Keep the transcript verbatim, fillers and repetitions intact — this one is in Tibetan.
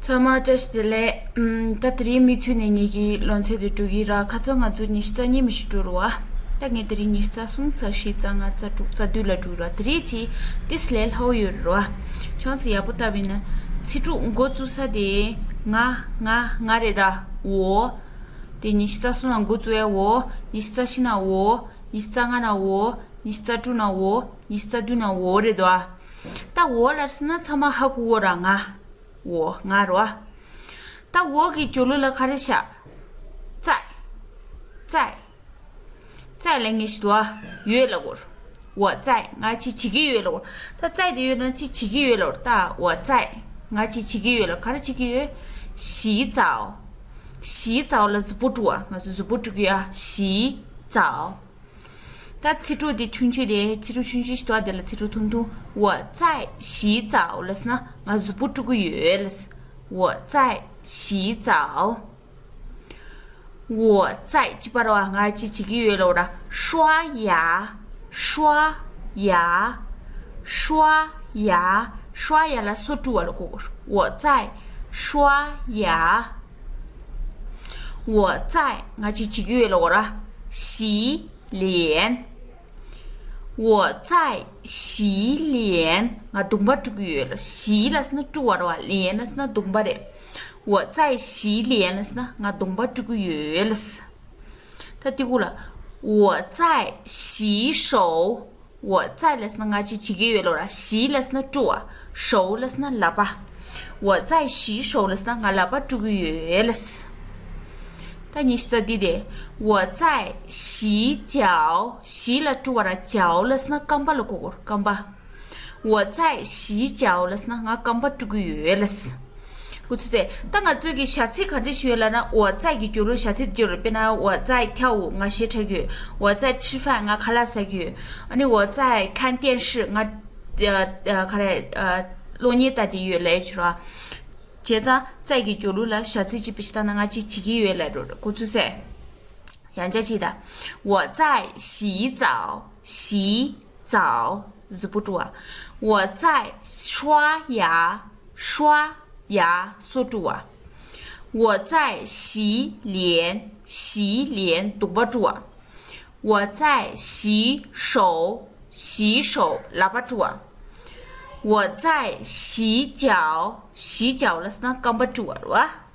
ཐ་མ་བཀྲ་ཤིས་བདེ་ལེགས། ཨམ། ད་དེ་རིང་མུ་མཐུད་ནས་ངེད་ཀྱི་སློབ་ཚན་དེ་འགྲོ་གི་ར། ཁ་སང་ང་ཚོ་ཉི་ཤུ་རྩ་གཉིས་མི་ཤི་འགྲོ་རུ་བ། ད་ངས་དེ་རིང་ཉི་ཤུ་རྩ་གསུམ་རྩ་བཞི་རྩ་ལྔ་རྩ་དྲུག་རྩ་བདུན་ལ་འགྲོ་ར། དེ་རིང་ཅི་ཏིས་ལས་ལྷོ་ཡོད་རུ་བ། ཆང་ས་ཡག་པོ་ལྟ་བས་ན་ཚིག་གྲུབ་འགོ་བཙུགས་ས་དེ་ང་ང་ང་རེད་ད། འོ། དེ་ཉི་ཤུ་རྩ་གསུམ་ལ་འགོ་བཙུགས་ཡ། འོ། ཉི་ཤུ་རྩ་བཞི་ན་འོ། ཉི་ཤུ་རྩ་ལྔ་ན་འོ། ཉི་ཤུ་རྩ་དྲུག་ན་འོ། ཉི་ཤུ་རྩ་བདུན་ན་འོ་རེད་ད། ད་འོ་ལ་ཟེར་ན་ཚང་མ་ཧ་གོ་འོ་ར་ང་། འོ་ང་རོ། ད་འོ་གི་སྦྱོར་ལུགས་ལ་ག་རེ་བཞག་ཙའི། ཙའི། ཙའི་ལ་ངེས་ཤིག་འདུག་ཨ། ཡོད་ལ་གོ་ར། འོ་ཙའི་ང་ཅི་བྱེད་ཀྱི་ཡོད་ལ་གོ་ར། ད་ཙའི་དེ་ཡོད་ན་ཅི་བྱེད་ཀྱི་ཡོད་ལ་གོ་ར། ད་འོ་ཙའི་ང་ཅི་བྱེད་ཀྱི་ཡོད་ལ། ག་རེ་བྱེད་ཀྱི་ཡོད། ཞི་ཙའོ། ཞི་ཙའོ་ལ་གཟུགས་པོ་བཀྲུ་བ། ང་ཚོ་གཟུགས་པོ་བཀྲུ་གི་ཡོད་ཨ། ཞི་ཙའོ། ད་ཚིག་གྲུབ་དེ་ཆུང་ཆུང་དེ། ཚིག་གྲུབ་ཆུང་ཆུང་ཞིག་འདུག་ཨ། དེ་ལ་ཚིག་གྲུབ་ཐུང་ཐུང་། 我在洗澡 ལབ་ཟེར་ན་ང་གཟུགས་པོ་བཀྲུ་གི་ཡོད་ལབ་ཟེར། 我在洗澡། 我在 ཅི་པར་བ་ང་ཅི་བྱེད་ཀྱི་ཡོད་ལབ་ར། 刷牙། 刷牙། 刷牙། 刷牙 ལ་སོ་བཀྲུ་བ་ལ་གོ་གོ། 我在刷牙། 我在 ང་ཅི་བྱེད་ཀྱི་ཡོད་ལབ་ར། 洗脸། 我在洗脸། ང་གདོང་པ་བཀྲུ་གི་ཡོད་ལ། 洗 ལབ་ཟེར་ན་བཀྲུ་བ་རེད་བ། 脸 ལབ་ཟེར་ན་གདོང་པ་རེད། 我在洗脸 ལབ་ཟེར་ན་ང་གདོང་པ་བཀྲུ་གི་ཡོད་ལ། ད་དེ་གུ་ལ། 我在洗手། 我在 ལབ་ཟེར་ན་ང་ཅི་བྱེད་ཀྱི་ཡོད་ལབ་ར། 洗 ལབ་ཟེར་ན་བཀྲུ་བ། 手 ལབ་ཟེར་ན་ལག་པ། 我在洗手 ལབ་ཟེར་ན་ང་ལག་པ་བཀྲུ་གི་ཡོད་ལ། ད་ཉི་ཤུ་རྩ་བདུན་དེ། 我在洗脚། 洗 ལ་བཀྲུ་བ་ར། 脚 ལབ་ཟེར་ན་རྐང་པ་ལ་གོ་གོ། རྐང་པ། 我在洗脚 ལབ་ཟེར་ན་ང་རྐང་པ་བཀྲུ་གི་ཡོད་ལ། ཁུ་ཚུ་ཟེར། ད་ང་ཚོས་ཀྱི་བྱ་ཚིག་ག་འདྲ་ཞིག་ཡོད་ལབ་ན། 我在 གི་སྦྱོར་ལུགས་བྱ་ཚིག་སྦྱོར་ལ། དཔེར་ན། 我在跳舞 ང་གཞས་འཁྲབ་ཀྱི་ཡོད། 我在吃饭 ང་ཁ་ལག་ཟ་གི་ཡོད། ཨ་ནི། 我在看电视 ང་ཨ་ཨ་ག་རེ་ཨ་གློག་བརྙན་ལྟ་བསྡད་ཡོད་ལབ་ཡོད་ཕྱིར་རོ། བྱས་ཙང་在 གི་སྦྱོར་ལུགས་ལ་བྱ་ཚིག་ཅིག་བེད་སྤྱོད་བཏང་ན་ང་ཅི་བྱེད་ཀྱི་ཡོད་ལབ་འགྲོ། ཁུ་ཚུ་ཟེར། ཡང་བསྐྱར་ཅིག་ད། 我在洗澡། 洗澡 གཟུགས་པོ་བཀྲུ་བ། 我在刷牙། 刷牙 སོ་བཀྲུ་བ། 我在洗脸། 洗脸 གདོང་པ་བཀྲུ་བ། 我在洗手། 洗手 ལག་པ་བཀྲུ་བ། 我在洗脚། 洗脚 ལབ་ཟེར་ན་རྐང་པ་བཀྲུ་བ་རེད་བ།